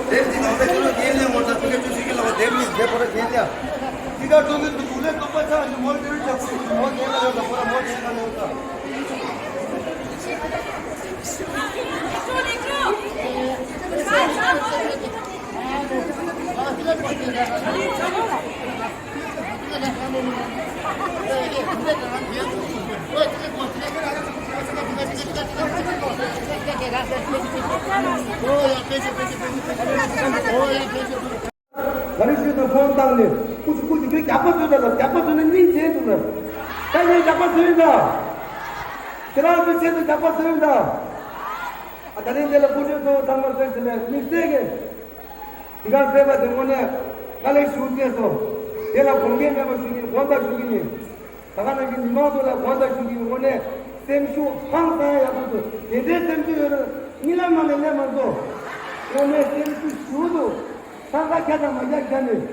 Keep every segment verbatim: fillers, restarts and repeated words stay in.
དེབ་འདི་ནང་པའི་ཆོས་ལུགས་འགན་ལེན་ངོ་ཚ་ཕི་ཀ་ཅུ་སི་ཀི་ལ་བ་དེབ་གཉིས་དེབ་ཕོ་ར་འགན་ལེན། འདི་ག་འགྲོ་གི་འདུག་ལས་སྟོང་པ་ཆགས་ནི་མོ་དེ་རུ་ལས་ཁུ་མོ་འགན་ལ་ཡོད་ལ་ཁོ་ར་མོ་དེ་ན་ཡོད་ལ། ང་རང་ཤུལ་དུ་ཕོན་བཏང་ནས་ཀུ་ཅི་ཀུ་ཅི་ཁྱོད་རྒྱག་པ་བཟོས་ད་ལ་རྒྱག་པ་བཟོས་ན་སྙིང་རྗེ་འདུག་ལ། ད་ངས་རྒྱག་པ་བཟོས་ཡིན་ད། ཁྱེད་རང་ཚོའི་ཆེད་དུ་རྒྱག་པ་བཟོས་ཡིན་ད། ཨ་ད་རིང་འདི་ལ་སྐུ་མགྲོན་གཙོ་བོ་ཚང་མར་བསོད་ཟིན་ལས་དམིགས་བསལ་གྱི། འདི་གར་ཕེབས་པ་དེ་དངོས་གནས་དཀའ་ལས་ཞུ་བྱས་སོང་། དེ་ལ་དགོངས་འགལ་མེད་པ་ཞུ་གི་ཡིན། དགོངས་དག་ཞུ་གི་ཡིན། ད་ག་ནང་བཞིན་མི་མང་ཚོ་ལ་དགོངས་དག་ཞུ་གི་ཡིན། དངོས་གནས་སེམས་ཤུགས་ཧང་སང་ཡག་པོ་འདུག་དེ་འདྲའི་སེམས་ཤུགས་ཡོད་རུང་གཉིད་ལམ་ནང་ནས་སླེབས་མ་སོང་། དངོས་གནས་སེམས་ཤུགས་ཞུ་འདུག་ཐང་ག་རྒྱ་དང་མ་རྒྱ་རྒྱ་ནས།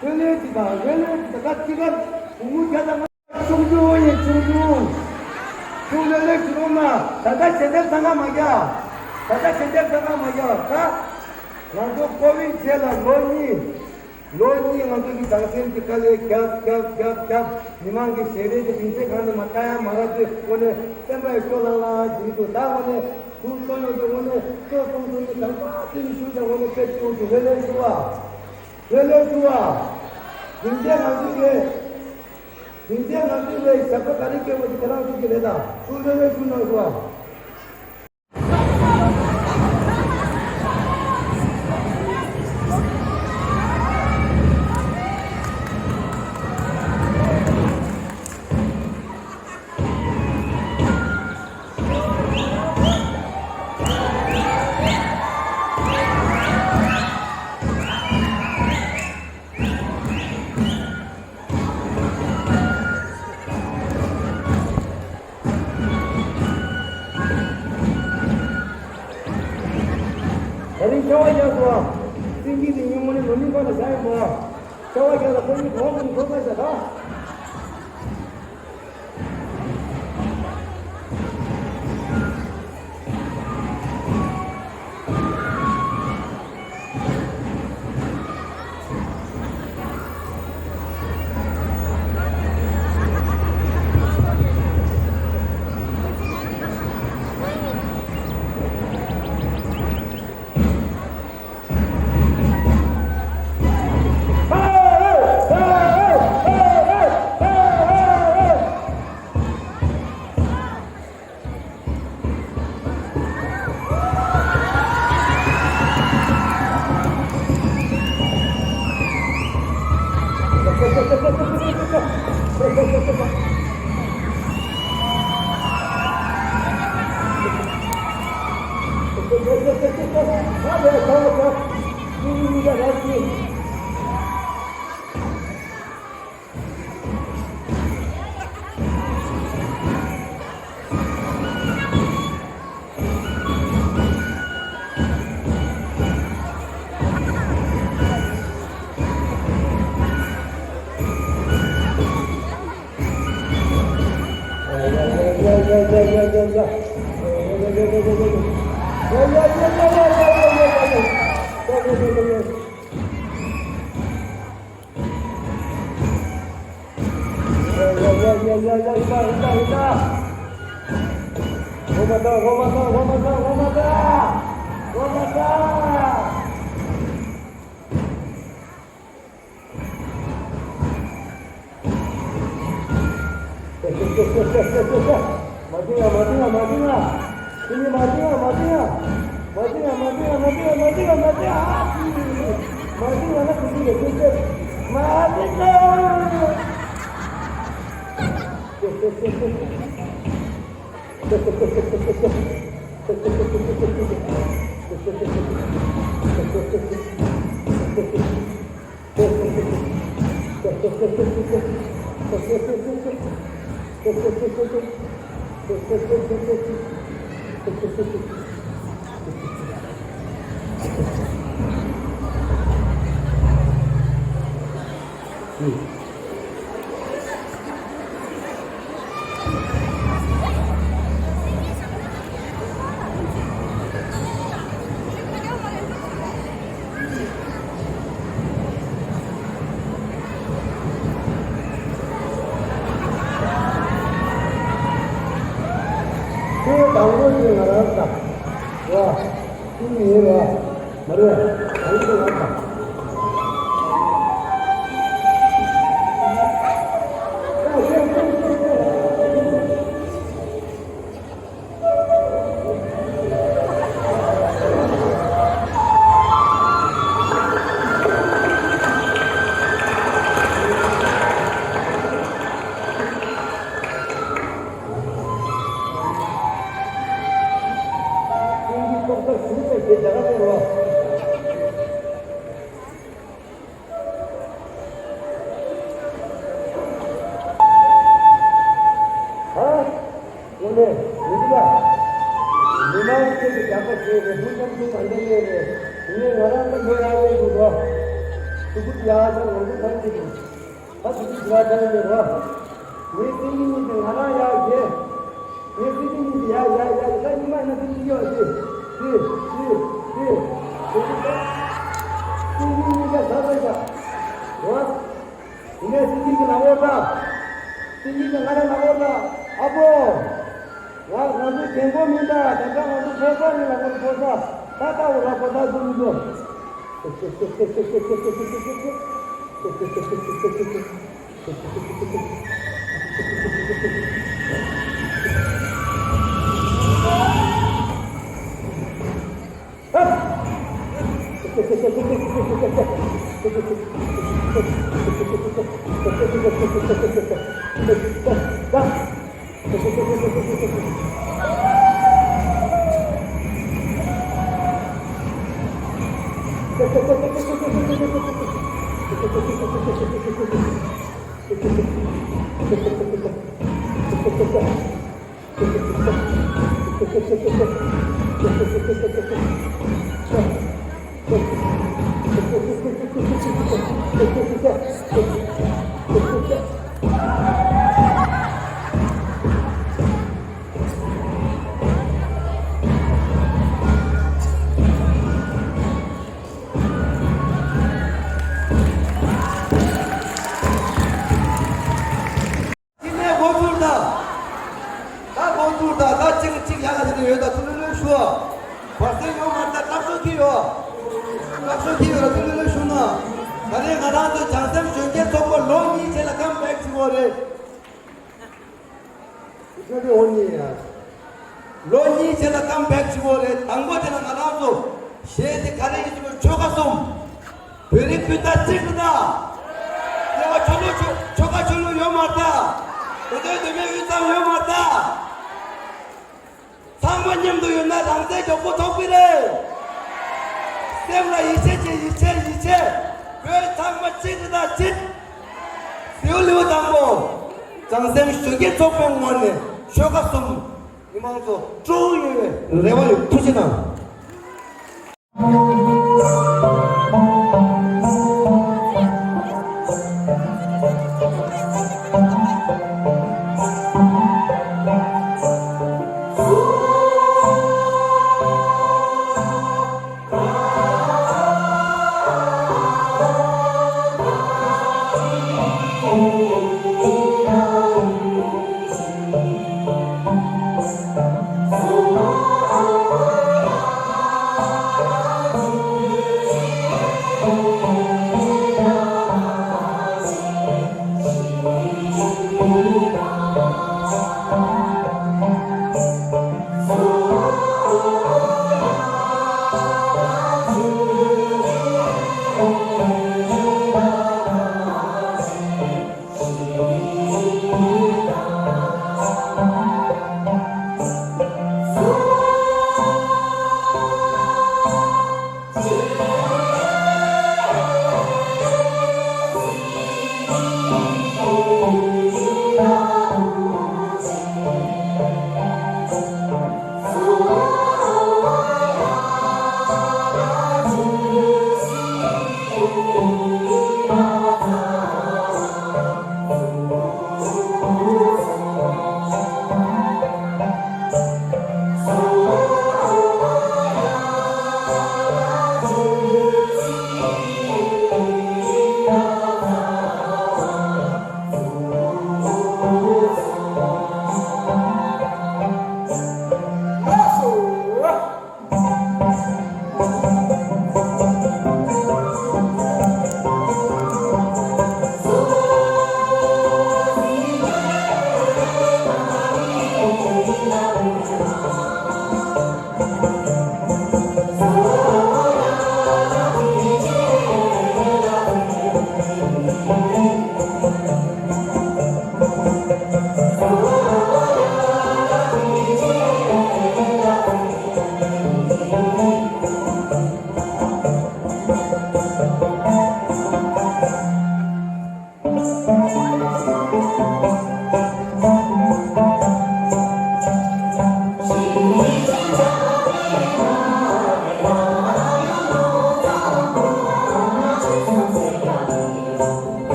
བོད་ལས་ཀྱི་དང་བོད་ལས་ཀྱི་ད་ག་ཅི་ག་བུ་མོ་རྒྱ་དང་མ། ཆུང་ཆུང་ཡིན་ཆུང་ཆུང་། ཆུང་ལོས་ལོས་ཆུང་མ། ད་ལྟ་ཞལ་འདེབས་ཚང་ཁ་མ་རྒྱག་ད་ལྟ་ཞལ་འདེབས་ཚང་ཁ་མ་རྒྱག་ད། ང་ཚོ་ཀོ་བིད་བྱས་ལ་ལོ་གཉིས། ལོ་གཉིས་ང་ཚོ་གི་དྲང་སེམས་ཀྱི་དཀའ་ལས་རྒྱབ་རྒྱབ་རྒྱབ་རྒྱབ། མི་མང་གི་ཞལ་རས་དེ་སྡིངས་ཆའི་སྒང་ནས་མ་བལྟ་ཡ་མ་རག་དུས་དངོས་གནས་སེམས་པ་ཡི་སྐྱོ་ལང་ལང་ཞིག་འདུག་ད་དངོས་གནས་ཐུགས་སྟོན་ཡོད་དུས་དངོས་གནས་སྐྱོ་གསུམ་གསུམ་གྱི་དང་པ་དེ་ནི་ཞུ་དང་དངོས་གནས་དཔེ་སྐྱོ་དུ་བོད་ལས་ཞུ་བ། བོད་ལས་ཞུ་བ། སྡིངས་ཆའི་ནང་དུ་རེད། དེང་དེང་ང་ཚོའི་བའི་ཞབས་ཁ་ག་རེ་སྐྱོན་པ་དེ་ཁྱེད་རང་ཚོ་གི་རེད་ད། ཐུགས་རེ་རེ་ཞུ་གནང་ཞུ་བ། ད་རིང་ཆར་པ་བཞག་སོང་ཨ། སེང་གེ་དེ་ཉིན་མོ་ནས་ནོར་གླིང་ཁ་ལ་བཞག་ཡོང་བ། ཆར་པ་བཞག་ལ་ཁོ་གཉིས་གོང་དུ་འགྲོ་ས་བཞག་ད། ཁོས་དང་པོ་དེ་ང་རང་དང་། ཡ། ཁྱོད་ཡིན་ར། མ་རེད། ཨ་ཡིན་ང་དང་། དངོས་གནས་མི་འདུག་ལ། མི་མང་ཁྱེད་ཀྱི་རྒྱབ་པ་བྱས་རེད། ཧུར་ཐག་ཐུག་ག་འདྲ་ཡོད་རེད། ངས་ང་རང་ལ་ཡོད་ཡ་ཡོད་འདུག་རོ། ཐུགས་ཁུར་ཡག་ཅག་ང་ཚོ་ཚང་གི་འདུག་ད་ཐུགས་ཁུར་ཡག་ཅག་ཡོད་རོ། ངས་སེང་གེ་གཉིས་དེ་ང་རང་ཡག་རྒྱལ། ངས་སེང་གེ་གཉིས་དེ་ཡག་ཡག་ཡག་ད་ཉི་མ་ཡིན་ན་དེ་གཉིས་ཡོད་དེ། དེ་དེ་དེ་དེ་དེ་དེ་སེང་གེ་གཉིས་ཀ་ཟ་ཟ་བྱ། རོ། ངས་སེང་གེ་གི་ལག་འོག་ད། སེང་གེ་གི་ང་རང་ལག་འོག་ད། ཨ་ཕོ། ང་ང་ཚོ་རྒན་གོག་མིན་ད། ད་ལྟ་ང་ཚོ་ཕོ་གསར་ཡིན་ལ། ང་ཚོ་ཕོ་གསར། ད་ལྟ་འོ་ལ་ཕོ་གསར་ཚོ་མི་ཚོ། དེ་ནས་འགོ་ཚུགས་དང་། ད་འགོ་ཚུགས་དང་། ད་གཅིག་གཅིག་ཡག་ག་དེ་ཡོད་ད། ཐུགས་ལྷོད་ལྷོད་ཞུ། བར་སེང་ཡོད་མ་རེད་ད། སྐྲག་ཤོས་ཁྱི་ཡོད། སྐྲག་ཤོས་ཁྱི་ཡོད་ལ་ཐུགས་ལྷོད་ལྷོད་ཞུ་ན། ད་རེས་ང་རང་ཚོའི་བྱང་སེམས་གཞོན་སྐྱེས་ཚོགས་པ་ལོ་གཉིས་རྗེས་ལ་ཀམ་བེག་བྱེད་དགོས་རེད། ཁྱོད་ཀྱི་འོ་ཉིད་ཡ། ལོ་གཉིས་རྗེས་ལ་ཀམ་བེག་བྱེད་དགོས་རེད། དང་པོ་དེ་ལ་ང་རང་ཚོ་གཞས་དེ་ག་རེ་ཡིན་ཟེར་ན་ཆོལ་ཁ་གསུམ། བོད་རིགས་སྤུན་ཟླ་གཅིག་རེད་ད། དེ་བ་ཆོ་ལོ་ཆོ་ཆོལ་ཁ་ཆོ་ལོ་ཡོད་མ་རེད་ད། དེ་ཚོའི་དེ་མོའི་དབུས་གཙང་ཡོད་མ་རེད་ད། ཚང་མ་མཉམ་དུ་ཡོད་ན་རང་བཙན་མགྱོགས་པོ་ཐོབ་ཀྱི་རེད། སེམས་ལ་ཡིད་ཆེས་བྱེད། ཡིད་ཆེས། ཡིད་ཆེས། བོད་ཚང་མ་གཅིག་རེད་ད། གཅིག་ཟེའུ་ལེའུ་དང་པོ། བྱང་སེམས་གཞོན་སྐྱེས་ཚོགས་པའི་ངོས་ནས་ཆོལ་ཁ་གསུམ། མི་མང་ཚོ་སྤྲོ་བོ་ཡོད་པའི་རེ་བ་ཡོད། ཐུགས་རྗེ་གནང་།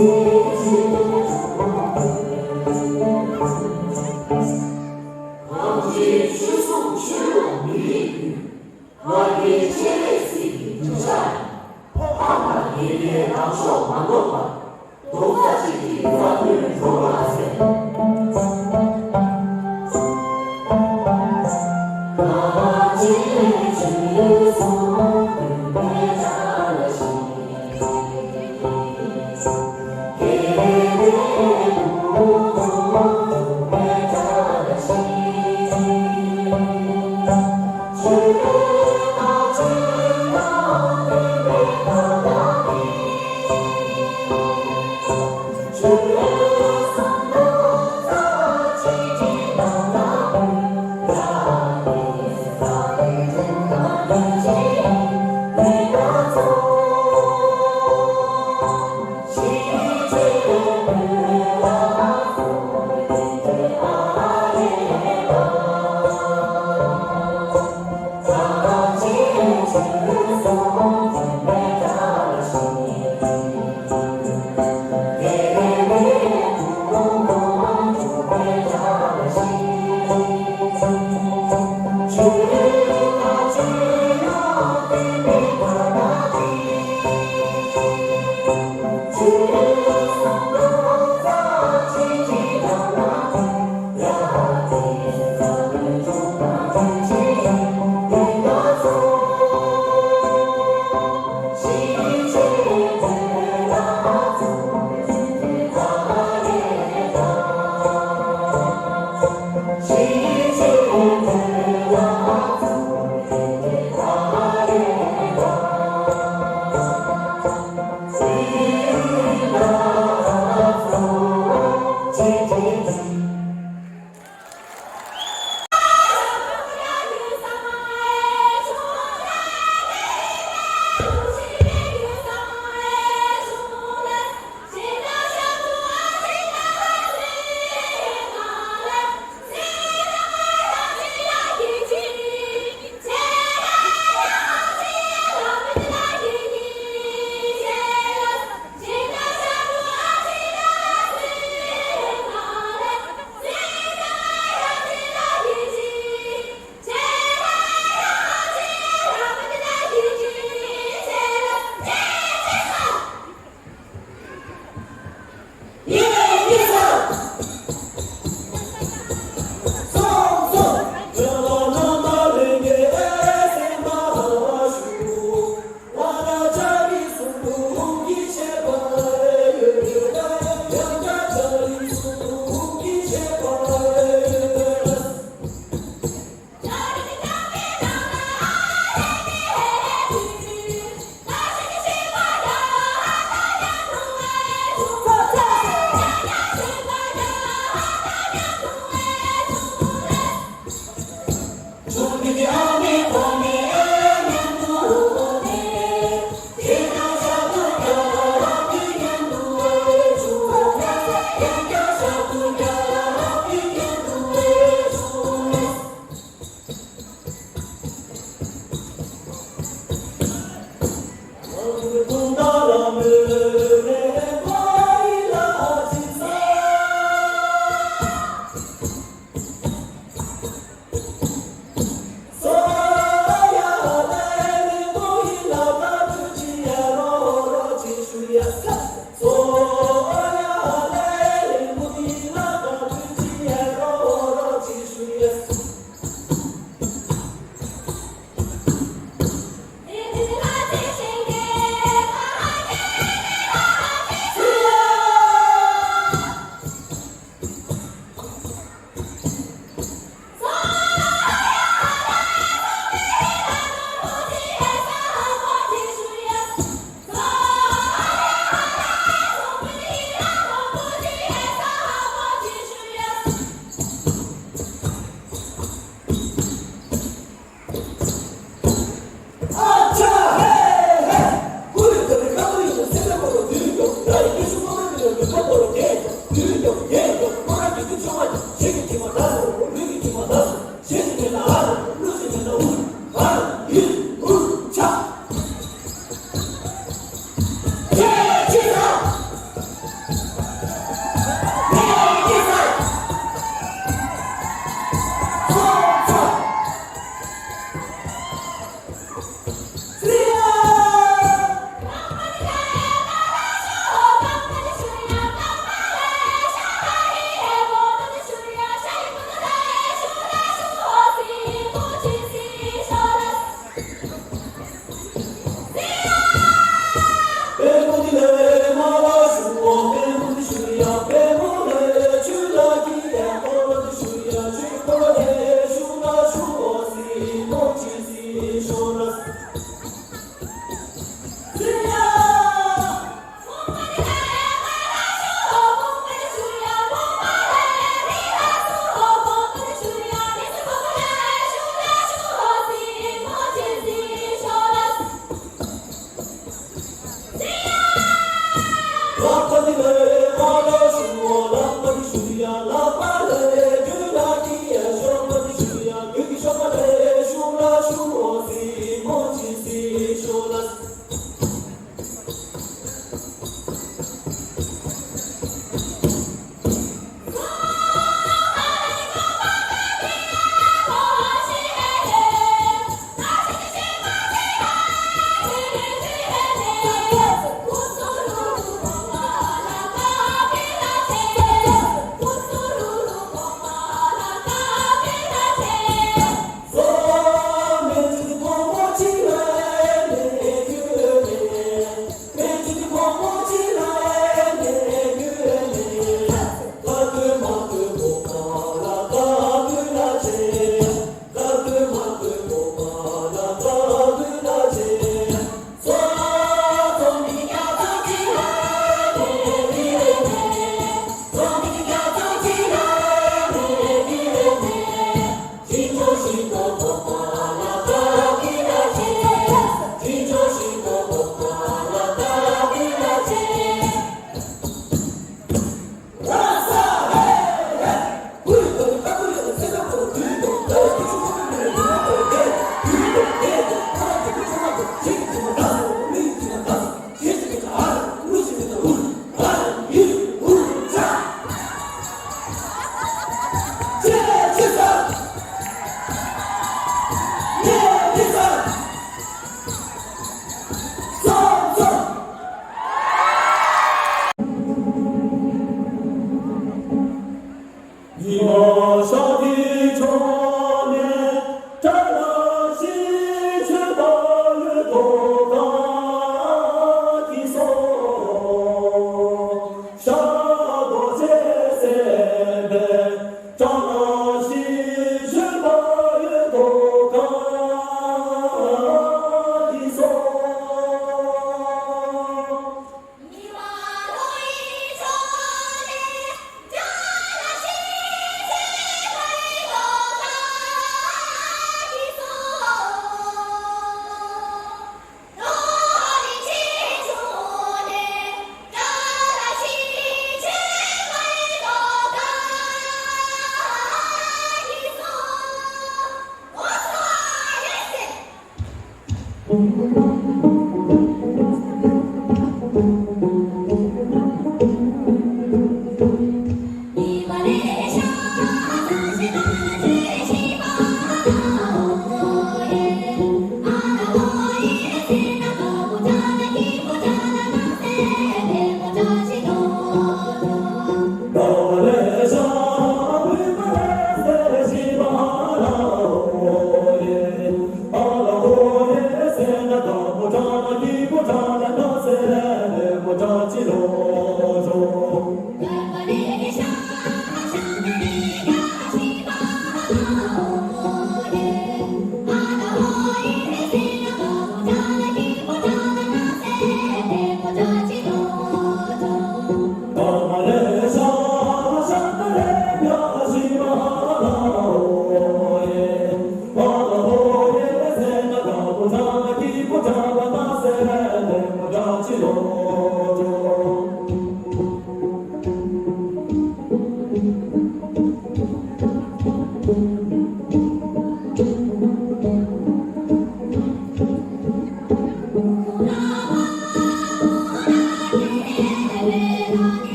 གང་ཅིའི་ཆོས་སྲུང་ཆོས་ལུགས་མི་རིགས་ཀུན། ང་རྒྱལ་སྤྱན་རས་གཟིགས་ཀྱི་གདུལ་བྱ་ཡིན། ཕ་མ་དགེ་རྒན་ལངས་ཕྱོགས་མ་ནོར་བར། རྡོག་རྩ་གཅིག་གི་མཛའ་མཐུན་འགྲོ་བ་ཟེར།